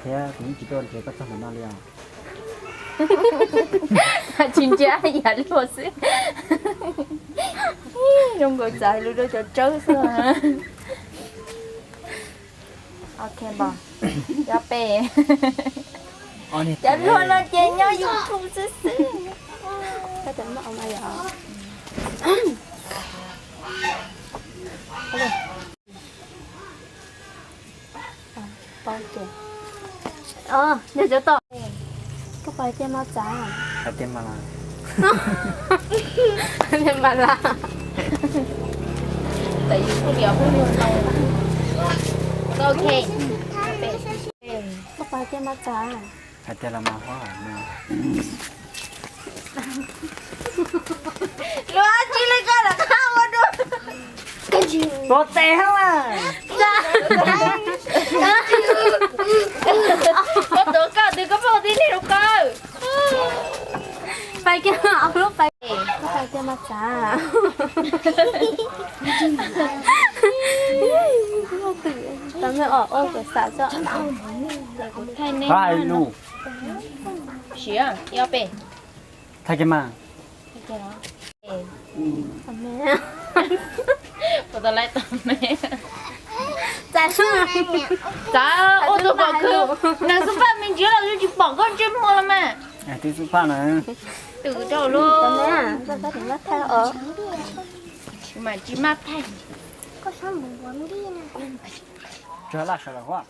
Thiab kuv yeej tsis tuaj nrhiav koj txog ntawm no li os. Tsis ntsia yam luag xwb. Zoo nkaus txav lus rau cov tsawb xwb. Ok npog, cov pem. Cov luag no ces nyob YouTube xwb xwb. Yog cov tom, koj pais tiag mas txav? Hais tiag mas las. Tiag mas las. Koj pais tiag mas txav? Hais tiag los mas huab. Luag tsis li koj lam qab ua dua. Ua tes hab. Koj tuav koj twg koj poj tib neeg rau koj. Pais kiag, lub pais, koj pais tiag mas txav? Tau me os, ua kom xav tso. Hais lus. Siav, ib ob peb. Thaij kiag mas. Txav ua tus pom khw, neeg xub paj me ntsis los yus tsis pom koj ntsej muag los mas. Twb xub paj na. Twb rau lub. Tsis maj thaij. Tsuag laj sawv daws huab.